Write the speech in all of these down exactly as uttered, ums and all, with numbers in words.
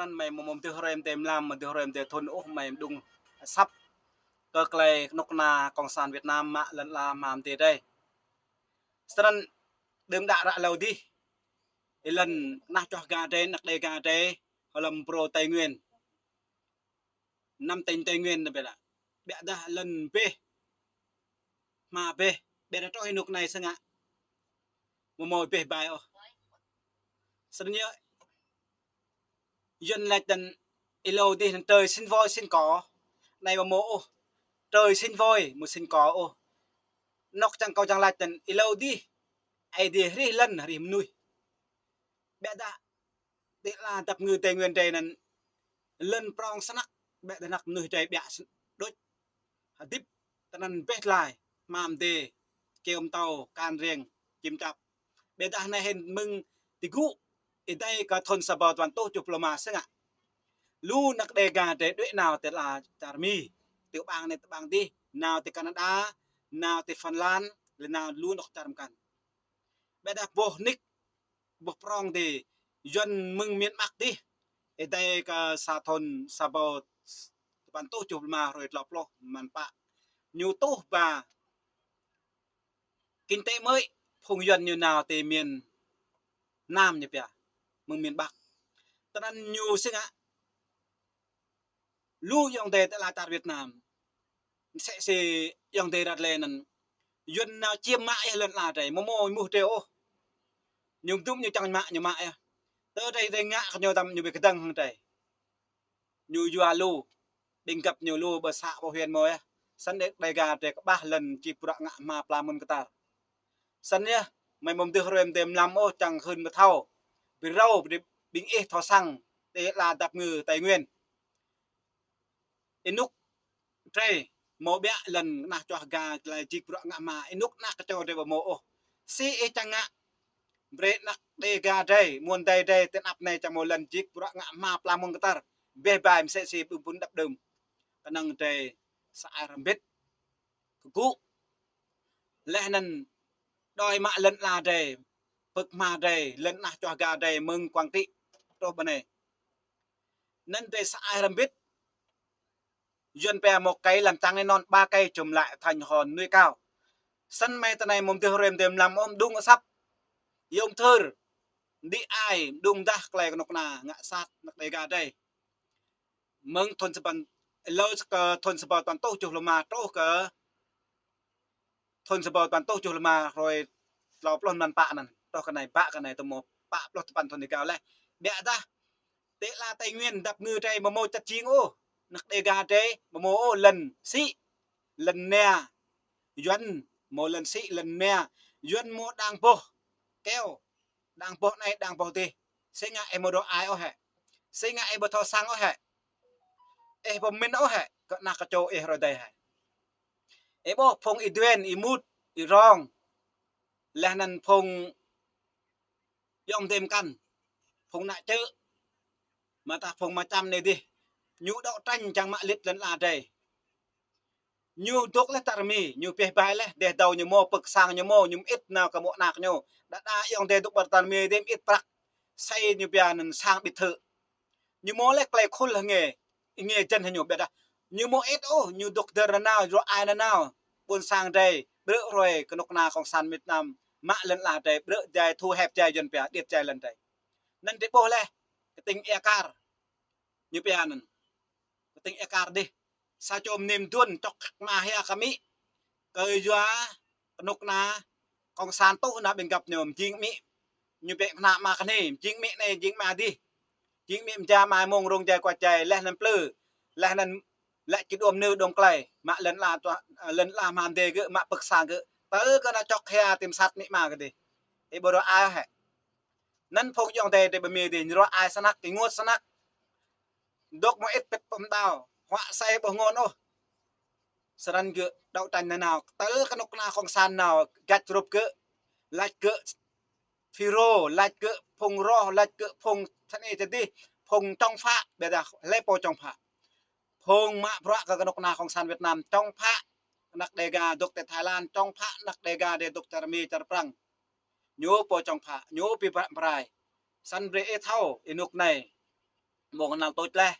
Anŭn mơi mơ̆ mơ̆ mơdưh hrơi mơdê mlam, mơdưh hrơi mơdê thŭn ôh, mơi mơdŭng asăp kơ tơlơi kơnuk kơna Cộng sản Việt Nam mă lŏn ala mơ̆ mơdê dai. Snăn đưm đă ră hlâo dih, ih lŏn kơnah čuah ga dai, anăk Đêga dai, hlăm brô Tây Nguyên, năm tỉnh Tây Nguyên anai ƀiă. Ƀiă dah lŏn bĕ, hma bĕ, ƀiă dah truh ih rơnŭk anai sơngă, mơ̆ mơ̆ bĕ bai ôh. Snăn yơh, Yuan laĭ tăn ih hlâo dih anŭn trời sinh voi sinh cỏ. Anai mơ̆ mơ̆ ôh, trời sinh voi mơ̆ sinh cỏ ôh. Anŏk čang kâo čang laĭ tăn ih hlâo dih, Aê Diê hrih lŏn hrih mơnuih. Ƀiă dah ti ala dăp ngư Tây Nguyên dai anŭn lŏn prŏng snăk, ƀiă dah anăk mơnuih dai ƀiă đôč. Hơdip tơnăn bĕ tơlơi, hma mơdê, kơyâo pơtâo, kan riêng, čim čap. Ƀiă dah anai hĭn mơ̆ng ti gŭ, ih dai kơ thŭn sa rơbâo tơpăn rơtuh tơjuh pluh rơma sơngă. Lu anăk Đêga dai đuaĭ nao ti ala čar Mi, ti ƀang anai ti ƀang dih, nao ti Canada, nao ti Phần Lan, lĕ nao lu anŏk čar mơkăn. Ƀiă dah boh nik, boh prŏng dih, Yuan mơ̆ng miền Bắc dih, ih dai kơ sa thŭn sa rơbâo tơpăn rơtuh tơjuh pluh rơma hrơi tlâo pluh mlan pă. Ñu tuh ba kinh tế mới, phung Yuan ñu nao ti miền Nam ñu pia, mơ̆ng miền Bắc. Tơnăn ñu sơngă lu ayŏng adơi ti ala čar Việt Nam. Msĕ si ayŏng adơi ră lĕ anŭn, Yuan nao čiêm mă ih lŏn ala dai, mơ̆ mơ̆ ih mŭt dai ôh. Ñu mơdŭm ñu čang mă, ñu mă yơh. Tơ dai dai ngă kơ ñu tăm ñu ƀu kơdơ̆ng hăng dai. Ñu yua lu, ƀing găp ñu lu ƀơi xã ƀơi huyện mơ̆ yơh. Snăn Đêga dai kơƀah lŏn čih bruă ngă hma pla mơ̆n kơtar. Snăn yơh, mơi mơ̆ mơdưh hrơi mơdê mlam ôh čang hưn mơthâo. Ƀing râo, ƀing ih thâo săng, ti ala dăp ngư Tây Nguyên. Ih rơnŭk dai mơ̆ ƀiă lŏn kơnah čuah ga tơlơi čih bruă ngă hma, ih rơnŭk anăk kơčô dai ƀu mơ̆ ôh. Si ih čang ngă, brơi anăk Đêga dai, mơ̆n dai dai, ti anăp anai čang mơ̆ lŏn čih bruă ngă hma pla mơ̆n kơtar. Bĕ bai msĕ si ƀing ƀun đăp đưm. Kơnơ̆ng dai sa ai hrăm bit kơ gŭ. Laih anŭn đuaĭ mă lŏn ala dai, pơ̆k hma dai, lŏn kơnah čuah ga dai mơ̆ng Quảng Trị truh ƀơi anai. Anŭn dai sa ai hrăm bit, Yuan pia một cây làm tăng nên non, ba cây chống lại thành hòn núi cao. Snăn mơi tơ anai mơ̆ mơdưh hrơi mơdê mlam ôh, mơdŭng asăp, yôm thơr, đĭ ai, mơdŭng dah tơlơi kơnuk kơna ngă sat anăk Đêga dai. Mơ̆ng thŭn sa rơbâo, hlâo kơ thŭn sa rơbâo tơpăn rơtuh tơjuh pluh rơma truh kơ thŭn sa rơbâo tơpăn rơtuh tơjuh pluh rơma hrơi tlâo pluh mlan pă anŭn, truh kơ anai, bă kơ anai tơmơ̆ pă pluh tơpăn thŭn rơgao laih. Ƀiă dah ti ala Tây Nguyên dăp ngư dai mơ̆ mơ̆ čăt jing ôh, anăk Đêga dai mơ̆ mơ̆ ôh, lŏn sĭ, lŏn mia. Yuan mơ̆ lŏn sĭ, lŏn mia. Yuan mơ̆ đang boh keo, đang boh anai, đang boh dih. Sơngă ih mơ̆ dŏ ai ôh hĕ? Sơngă ih ƀu thâo săng ôh hĕ? Ih ƀu mĭn ôh hĕ kơ anăk kơčô ih rơdêh hĕ? Ih ƀuh phung ih duen, ih mŭt, ih rong, laih anŭn phung ayŏng adơi mơkăn, phung ană čư̆, mơta phung mơčăm anai dih, ñu đấu tranh čang mă lĕ lŏn ala dai. Ñu dŏ laih čar Mi, ñu pĕh bai laih, dêh dâo ñu mơ̆, pơ̆k sang ñu mơ̆, ñu mơit nao kơ mơ̆ anăk ñu. Đa đa ayŏng adơi dŏ ƀơi čar Mi dih mơit prăk, sai ñu pia anŭn sang biệt thự. Ñu mơ̆ laih tơlơi khul hăng nge, nge jăn hăng ñu ƀiă dah. Ñu mơ̆ ĭt ôh, ñu dŏ dơr nanao, ruă ai nanao. Ƀôn sang dai, bruă hrơi kơnuk kơna Cộng sản Việt Nam mă lŏn ala dai, bruă jai, thu hẹp jai, Yuan pia, điêt jai lŏn dai. Anŭn dih ƀuh laih, kơting Ia Kar, ñu pia anŭn. Kơting Ia Kar dih, sa čô mơnĭm duôn čŏk khăk ma hia kơ amĭ. Kơ yua kơnuk kơna Cộng sản tuh nao ƀing găp ñu, mjing amĭ ñu pĕ kơna ma kơni, mjing amĭ anai, mjing ama dih. Jing amĭ mja mai mông rông jai kuat jai, laih anŭn plư, laih anŭn lĕ či đuôm nư đuôm klai, mă lŏn ala čuah, lŏn ala hma mơdê gơ̆, mă pơ̆k sang gơ̆. Tơl kơ nao čŏk hia ti mơsat amĭ ama gơ̆ dih. Ih ƀu ruă ai hĕ? Anŭn phung ayŏng adơi dih ƀơi Mi dih, ñu ruă ai snăk, ih rơngot snăk. Dŏ mơ̆ ĭt pĭt pơm đao, huă sai ƀu rơngot ôh. Snăn gơ̆ đấu tranh nanao, tơl kơnuk kơna Cộng sản nao, gač rup gơ̆, lač gơ̆ FULRO, lač gơ̆ phung roh, lač gơ̆ phung tơ anai tơ dih, phung chống phá, ƀiă dah hlơi pô chống phá? Phung mă bruă kơ kơnuk kơna Cộng sản Việt Nam chống phá, anăk Đêga dŏ ti Thái Lan chống phá, anăk Đêga dih dŏ čar Mi čar Prăng. Ñu pô chống phá, ñu pi bă brai. Snăn brơi ih thâo, ih rơnŭk anai. mơ̆ng anăl tôč laih.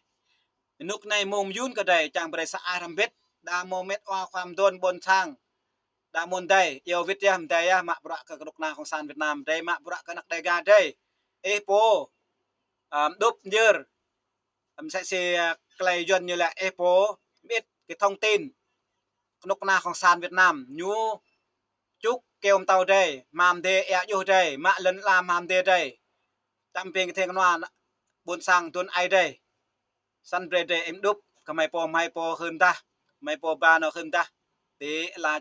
Rơnŭk anai mơ̆ng mơyŭn kơ drei, čang brei sa ai hrăm wĭt, đa mơ̆ mĕt wa khua mơdôn ƀôn sang. Đa mơ̆n dai, iâu wĭt yơh, mơdai yơh, mă bruă kơ kơnuk kơna Cộng sản Việt Nam, drei mă bruă kơ anăk Đêga drei. Ih pô, ăm, đŭp njơr, ăm, msĕ si, a, tơlơi Yuan ñu laĭ ih pô, mơit kơ thông tin. Kơnuk kơna Cộng sản Việt Nam, ñu čuk kơyâo pơtâo drei, hmam dê ea juh drei, mă lŏn ala hmam dê drei. Čăm ping kơtheng kơnua ƀôn sang dôn ai drei. Snăn brei drei êm đŭp, kơ hmei pô, hmei pô hưn dah, hmei pô ba nao hưn dah. Ti ala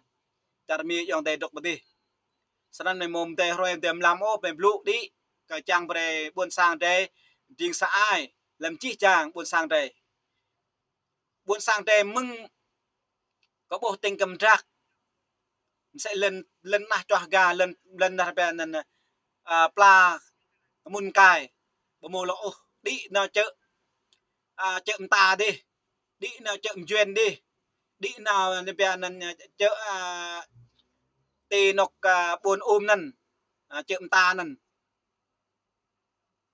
čar Mi ayŏng adei dŏ pơ adih. Snăn hmei mơ̆ mơdai hrơi mơdai mlam ôh, hmei blŭ đĭ, kơ čang brei ƀôn sang drei, ding sa ai, lăm jih jang ƀôn sang drei. Ƀôn sang drei mơ̆ng kơ ƀuh tĭng kơ mdrak. Msĕ lŏn, lŏn nah čuah ga, lŏn, lŏn nah rơbia anăn, a, pla mŭn kai. Ƀu mơ̆ lŏ ôh, đĭ nao čư̆, a, čư̆ mta dih, đĭ nao čư̆ mjuên dih, đĭ nao rơbia anăn čư̆, a, ti anŏk, a, ƀuôn Um anăn, a, čư̆ mta anăn.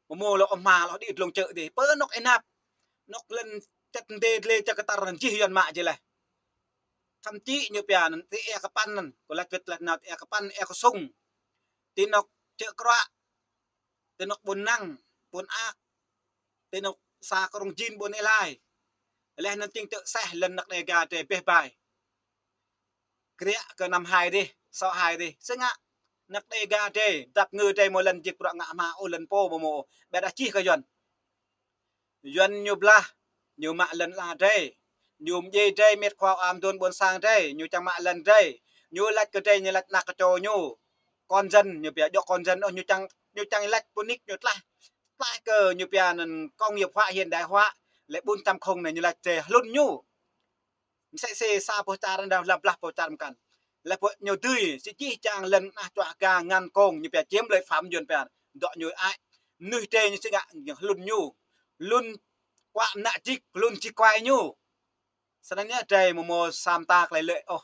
Ƀu mơ̆ lŏ ôh hma lŏ đĭ dlông čư̆ dih. Pơ anŏk ênap. Anŏk lŏn čăt mdê dlê čăt kơtăr anăn jih Yuan mă jih laih. Thậm chí ñu pia anăn ti ea kơpăn anăn. Kơ lač wĭt lač nao ti ea kơpăn, ea kơsŭng. Ti anŏk čư̆ kruă. Ti anŏk ƀuôn Năng, ƀuôn Ak. Ti anŏk sa Krông Jin ƀuôn Êlai. Laih anăn tĭng tơ̆ seh lŏn anăk Đêga drei beh bai. Kriă kơ năm hai dih, sáu hai dih. Sĭt ngă, anăk Đêga drei, dăp ngư drei mơ̆ lŏn jik bruă ngă hma ôh lŏn pô ƀu mơ̆ ôh. Ƀiădah čih kơ Yuan. Yuan ñu blah, ñu mă lŏn ala drei. Ñu mdjiê drei mĕt khua wa mơdôn ƀôn sang drei, ñu čang mă lŏn drei. Ñu lač kơ drei, ñu lač anăk kơ čô ñu. Con dân, ñu pia djŏ con dân ôh, ñu čang, ñu čang lač pơnik ñu tlaih. Tlaih kơ ñu pia anăn công nghiệp hóa, hiện đại hóa. Lĕ ƀuôn Tam Không anei ñu lač drei hlŭn ñu. Msĕ si sa boh čar anăn dah lăm blah boh čar mkăn. Lĕ boh ñu dưi, si jih jang lŏn nah čuah ga ngăn kông ñu pia chiếm lợi phạm Yuan pia. Dŏ ñu ai. Mnuih drei ñu sĭt ngă ñu hlŭn ñu. Hlŭn kuă mnă jik, hlŭn jik kuai ñu. Snăn yơh drei mơ̆ mơ̆ sa mta tơlơi lĕ ôh.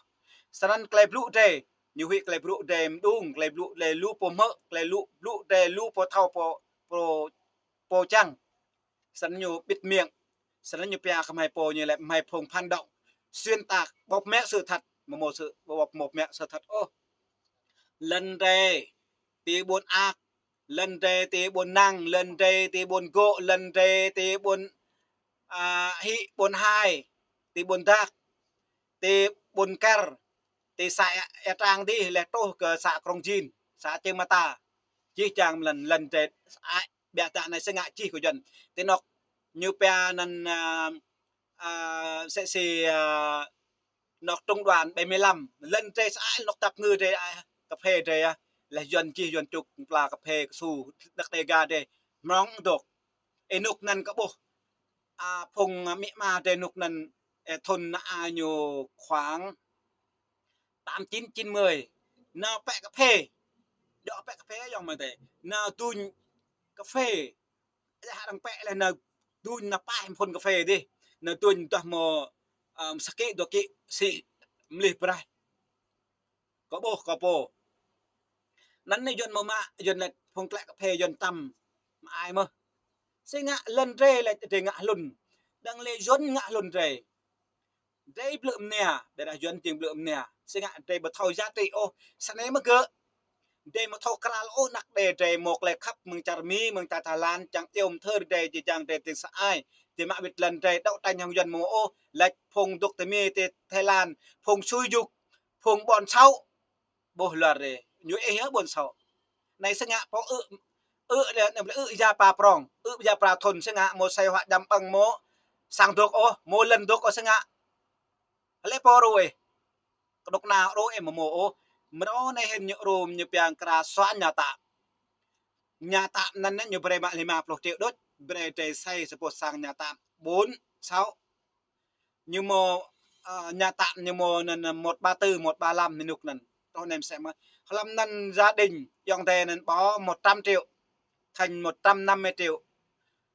Snăn tơlơi blŭ drei, ñu huĭ tơlơi blŭ drei mđung, tơlơi blŭ drei lu pô hmư̆, tơlơi lu blŭ drei lu pô thâo pô, pô, pô čang. Snăn ñu bịt miệng. Snăn ñu pia kơ hmei pô ñu lĕ hmei phung phản động. Xuyên tạc, bóp méo sự thật, mơ̆ mơ̆ sự, bóp, bóp méo sự thật ôh. Lŏn drei, ti ƀuôn Ak, lŏn drei ti ƀuôn Năng, lŏn drei ti ƀuôn Gŏ, lŏn drei ti ƀuôn, a, Hĭ, ƀuôn Hai, ti ƀuôn Dak, ti ƀuôn Kăr, ti să Ea, Ea Trang dih, laih truh kơ să Krông Jin, să Čư̆ Mta. Jih jang lŏn, lŏn drei, a, ƀiădah anei sĭt ngă čih kơ Yuan. Ti anŏk ñu pia anăn, a, a, msĕ si, a, anŏk trung đoàn bảy mươi lăm, lŏn drei sĭt ngă anŏk dăp ngư drei, a, cà phê drei, a, laih Yuan čih Yuan čuk pla cà phê kơsu anăk Đêga drei, mrŏng dŏ. Ơ anŭk anăn kơ ƀuh, a, phung, a, amĭ ama drei anŭk anăn, ơ, thŭn anăn, a, ñu khoảng tám chín chín mươi. Nao pĕ cà phê. Dŏ pĕ cà phê ayŏng amai adei. Nao duñ cà phê. Laih arăng pĕ laih nao duñ nao paih phŭn cà phê dih. Nao duñ dah mơ̆, ơ, sa kĭ dua kĭ sĭ mlih braih. Kơ ƀuh kơ pô. Anăn anei Yuan mơ̆ mă, Yuan lač phung tlĕ cà phê Yuan tăm mă ai mơh. Sĭt ngă lŏn drei lač drei ngă hlŭn. Đang lĕ Yuan ngă hlŭn drei. Drei blư̆ mnia, ƀiădah Yuan jing blư̆ mnia. Sĭt ngă drei ƀu thâo giá trị ôh, snei mơ̆ gơ̆. Drei ƀu thâo krăn ôh anăk drei, drei mơ̆ tơlơi khăp mơ̆ng čar Mi, mơ̆ng čar Thái Lan, čang iâu mthưr drei, jih jang drei tĭng sa ai. Drei mă wĭt lŏn drei đấu tranh hŏng Yuan mơ̆ ôh, lač phung dŏ ti Mi ti Thái Lan, phung sui juk, phung ƀôn sŏ. Ƀuh luar rê, ñu ih yơh ƀôn sŏ. Anei sĭt ngă pô ư̆, ư̆ lĕ, anei ư̆ ya pa prong, ư̆ ya pa thŭn sĭt ngă mơ̆ asei hua djăm ƀơ̆ng mơ̆ sang dŏ ôh, mơ̆ lŏn dŏ ôh sĭt ngă. Lĕ pô ru ih. Kơnuk kơna ru ih mơ̆ mơ̆ ôh. Mrô anei hĭn ñu ru ñu pia mkra xóa nhà tạm. Nhà tạm anăn ñu brei mă lima pluh triệu đôč, brei drei xây sa boh sang nhà tạm bốn sáu. Ñu mơ̆, ơ, nhà tạm ñu mơ̆ anăn một ba tư, một ba lăm anŭk anăn. Truh anei msĕ mơ̆. Hlăm anăn gia đình, ayŏng adei anăn ƀô̆ một trăm triệu, thành một trăm năm mươi triệu.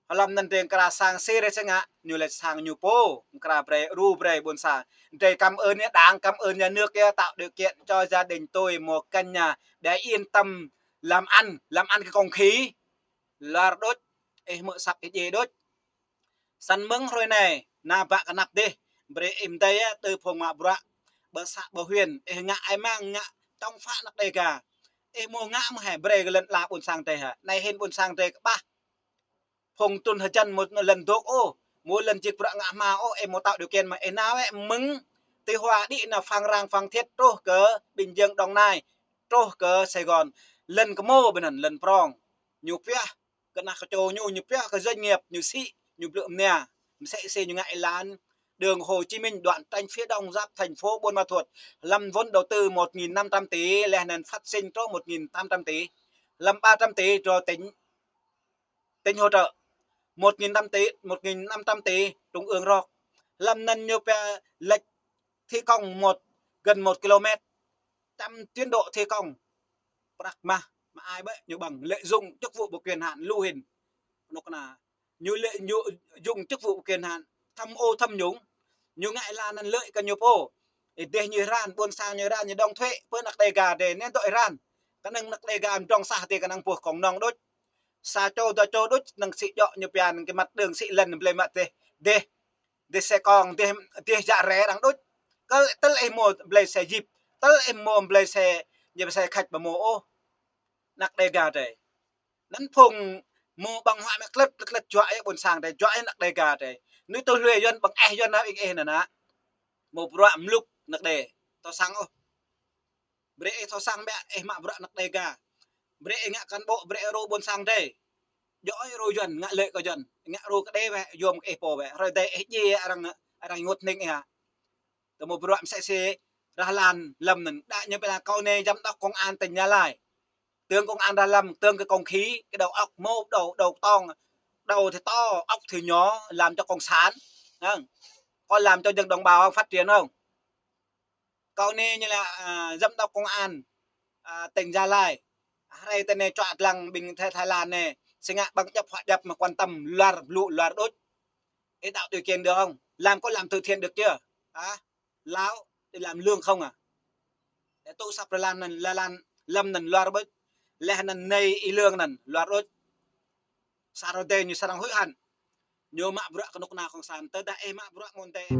Hlăm anăn drei mkra sang sĭt rê sĭt ngă, ñu lač sang ñu pô, mkra brei, ru brei ƀuôn sang. Drei cảm ơn yơh, Đảng cảm ơn nhà nước yơh, tạo điều kiện cho gia đình tôi một căn nhà để yên tâm làm ăn, làm ăn cái không khí. Lar đôč, ih mơ̆ săp ih djai đôč. Săn mơ̆ng hrơi anai, na bă kơnăp dih, brơi ih mơdơi yơh, tơ phung mă bruă, ƀơ să ƀơ huyện, ih ngă ai mang ngă tŏng phă anăk Đêga. Ih mơ̆ ngă mơ̆ hĕ, brơi kơ lŏn ala ƀôn sang drơi hă. Anai hĭn ƀôn sang drơi kơƀah. Phung trŭn hơjăn mơ̆ lŏn dŏ ôh, mơ̆ lŏn jik bruă ngă hmua ôh, ih mơ̆ tŏ điều kiện mơ̆ ih nao wĕ mơ̆ng Tây Hoa đĭ nao Phan Rang Phan Thiết truh kơ Bình Dương Đồng Nai, truh kơ Sài Gòn. Lŏn kơ mơ̆ ƀơi anŭn lŏn prong. Ñu pioh kơ anăk kơčô ñu, ñu pioh kơ doanh nghiệp, ñu sĭ, ñu blư̆ mnia. Mơsĕ si ñu ngă êlan đường Hồ Chí Minh đoạn tránh phía đông giáp thành phố Buôn Ma Thuột, lăm vốn đầu tư một nghìn năm trăm tỷ, leh anŭn phát sinh truh một nghìn tám trăm tỷ. Lăm ba trăm tỷ do tỉnh tỉnh hỗ trợ, một nghìn năm trăm tỷ, một nghìn năm trăm tỷ trung ương rok. Lăm anŭn ñu pioh lệch thi công một, gần một ki-lô-mét, chậm tiến độ thi công. Prăk mah, mă ai ƀĕ ñu ƀơ̆ng, lợi dụng chức vụ và quyền hạn lu hĭn. Anŭk na, ñu lợi dụng chức vụ và quyền hạn, tham ô tham nhũng, ñu ngă êlan anŭn lợi kơ ñu pô. Ih dêh ñu ran, ƀôn sang ñu ran, ñu đóng thuế, pơ anăk Đêga drơi, anŭn dŏ ih ran. Kơnơ̆ng anăk Đêga amăng drŏng sah drơi kơnơ̆ng pô kông nong đôč. Sa čô dua čô đôč, năng sĭ djŏ ñu pioh kơ mặt đường sĭ lŏn blơi mă dêh, dêh, dêh xe con, dêh, dêh jă rai arăng đôč. Kơ tơl ih mơ̆ blơi xe jeep, tơl ih mơ̆ blơi xe, ñu xe khách ƀu mơ̆ ôh. Anăk Đêga drơi. Anŭn phung mơ̆ ƀơ̆ng huă mă klĕt, klĕt, klĕt juă yơh ƀôn sang drơi, juă yơh anăk Đêga drơi. Ñu tui hlue Yuan ƀơ̆ng eh Yuan hă ih, ih anŭn na. Mơ̆ bruă mlŭk anăk Đê. Tŏ sang ôh. Brơi ih thâo săng biă, ih mă bruă anăk Đêga. Brơi ih ngă cán bộ, brơi ih rô ƀôn sang drơi. Djơ̆ ih rô Yuan, ngă lợi kơ Yuan, ngă rô kơ Đê wĕ, yôm kơ ih pô wĕ. Hrơi adai ih djai arăng, arăng ngôt hnĭng ih hă. Tơ mơ̆ bruă mơsĕ si Rah Lan Lâm anŭn, đa ñu pioh kâo anai giám đốc công an tỉnh Gia Lai. Tướng công an Rah Lâm, tướng kơ kông khí, kơ đầu óc mô, đầu, đầu tong, đầu thì to, óc thì nhỏ, làm cho cộng sản. Hă? Có làm cho dân đồng bào phát triển không? Kâo anai ñu lĕ, à, giám đốc công an, à, tỉnh Gia Lai. Hrơi tơ anai čuă lăng ƀing Thái, Thái Lan anai, sĭt ngă ƀơ̆ng djŏp huă djŏp mơ̆ quan tâm luar, blŭ luar đôč. Ih tạo điều kiện được không? Làm có làm từ thiện được chưa? Hă? Lao, đi làm lương không à? Để tŭ săp Rah Lan anŭn, Rah Lan Lâm anŭn luar đôč. Leh anŭn anai ih lương anŭn luar đôč. Sa hrơi adai ñu srăng hối hận. Ñu mă bruă kơnuk kơna cộng sản, tơdah ih mă bruă mơ̆ng adai ih